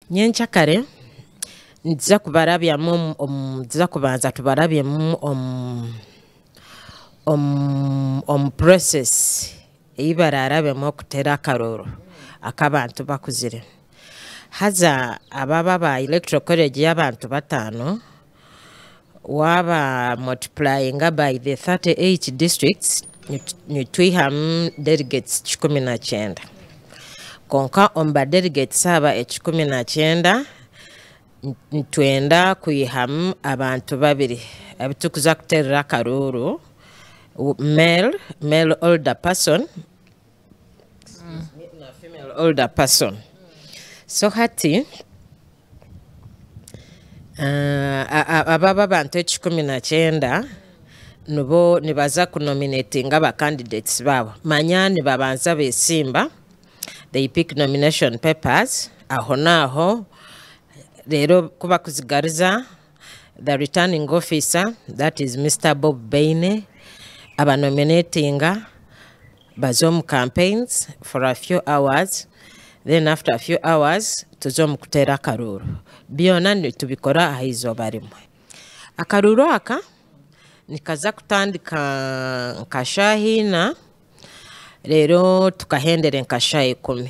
Nyencakare nituza kubarabyamu omu nituza kubanza tubarabyemu omu omu omu process ei baraarabemu okuteera akarooro ak'abantu bakuzire. Haza aba aba Electoral College y'abantu bataano, waaba multiplyinga by the 38 districts, nitwihamu delegates 19. Kwonka omu ba delegates aba 19, nitwenda kwihamu abantu babiri abu turikuza kuteerera akaruuru, male, male older person na female older person. So hati aba abantu 19 nibo nibaza kunominatinga aba candidates baabo. Manya nibabanza beesimba, they pick nomination papers aho naaho, reero ku bakuzigariza the returning officer, that is Mr. Bob Baine, abanominatinga baze omu campaigns for a few hours, then after a few hours tuze omu kuteera akaruuru. Byona nitubikora aha izooba rimwe. Akaruuru aka nikaza kutandika nka shaaha 4, reero tukahendera nka shaaha 10.